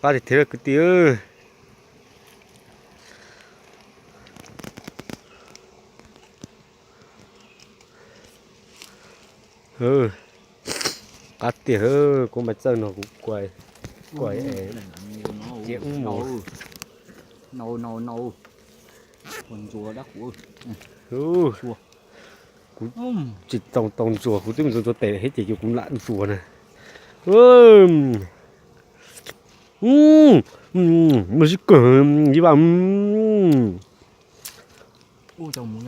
Qab tiag tiag kwv tij. Qab tiag, kuv mas txawj no kuv kuav, kuav cia ub mus. Kuv tsis tau tau ntsuas, kuv twb mus ntxuav tes thiab ces kuv lam ntxuav na. Muaj sib kawg ib vaj. Cov mus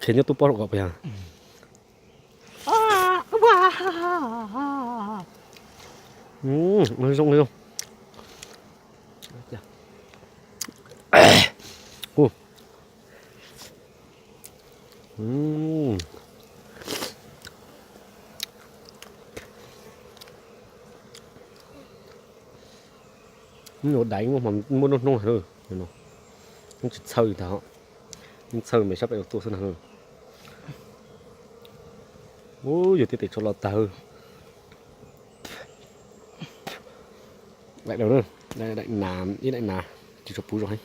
khev nyob tub pob saum kom pas yog. Zoo zoo. Hnub no dais muaj hnub hnub, hnub tsis txhawj ntag, hnub txhawj me sab pem tuaj xwb na. Ub, yog tiaj tes tso los tag. Daim, daim nas, ib daim nas tsis tshua puv zog heev.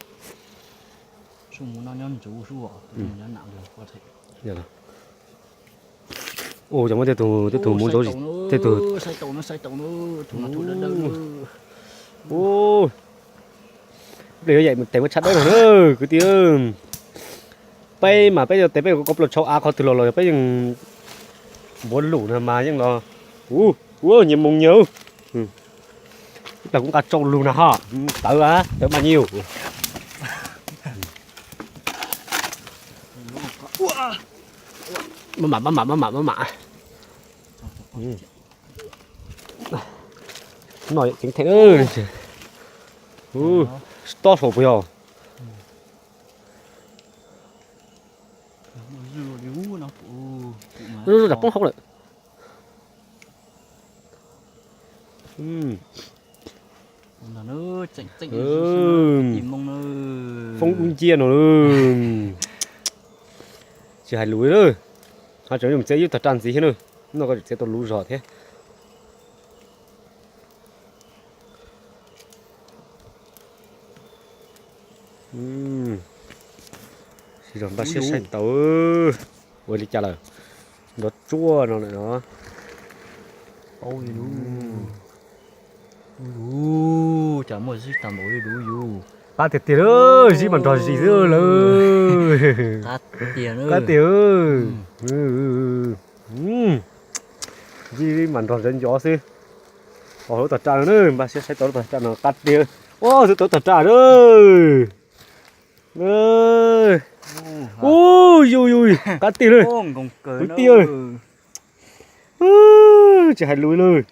Ua cov muab tej tug, tej tug. Ub, tes muab tshaj dawb no na kwv tij. Peb mas peb yog tes peb ko plaws tshau av qhov twg los los peb yeej npuav lus na mas yeej los. Ub, nyias moo nyias. Ib plag kuv nqa tsau lug na ho. Tawv, tawv mas nyias. Maj mam, maj mam, maj mam, maj mam. No yog ceev theem. Tob saum puas yog? Zoo, zoo poob hauv lawm. Foob dub nciab no. Tsis hais lus li. Ho tseem yuav txiav ib tog raj ntxiv thiab na. Noj koj tseem txiav tau luv zog thiab. Sib zog npaj siab saib tau. Ua li cas lawm? Nrov tsuag no lawm no. Cas muaj zib tag npaum li duv yus. Qab tiag tiag, zib mas nrog zis xwb lawm. Qab tiag. Zib mas nrog zeb nco xwb. Tau lub tog raj no, npaj siab saib tau lub tog raj no qab tiag. Ua xwb tau tog raj na. Ub, yus yus, qab tiag na. Kwv tij, tsis hais lus li.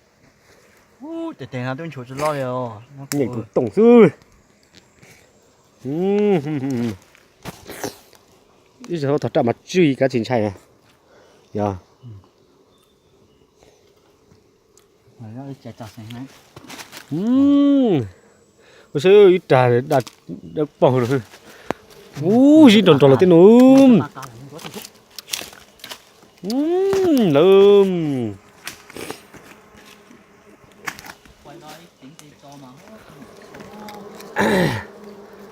Nyeem tus toom xwb. Ib zaug tog raj mas tswj kav tsis ntshai. Yog. Ua saib ib rag dawb paug. Ub, zib nrog nrog los tej no. Lawm.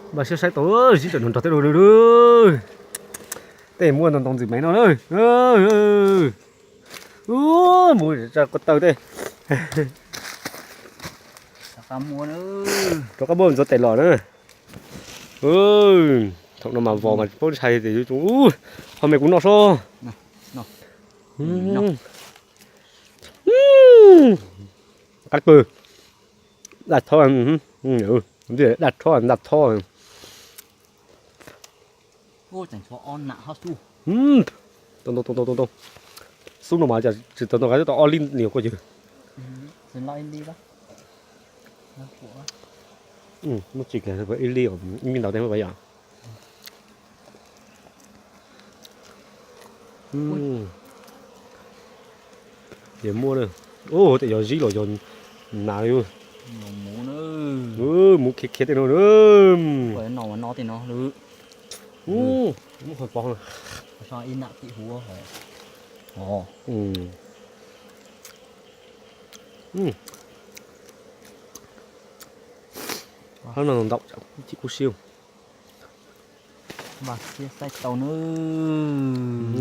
Npaj siab saib tau zib nrog nrog tej no. Tej muaj ntau ntau ntxwm me no na. Mus rau ko taw tej. Rov qab muab ntxuav tes los na. Thaum no mas vos mas paub ntshai tias yuav tsum. Ho me kuv noj sob. Qab kawg. Daj thob, daj thob, daj thob. Tau tau tau tau. Xub no mas tsis tau tau, tau ob lib niam kuj ywg. Muab tsis kiag ib lib, ib lib ntau tej muab yom. Ces muab na. Ub, tej yog zib los yog nas li. Muab khiav khiav tej no. Muab qhov pov. Hab no ntau, kuj siab. Mas siab xaib tau nawb.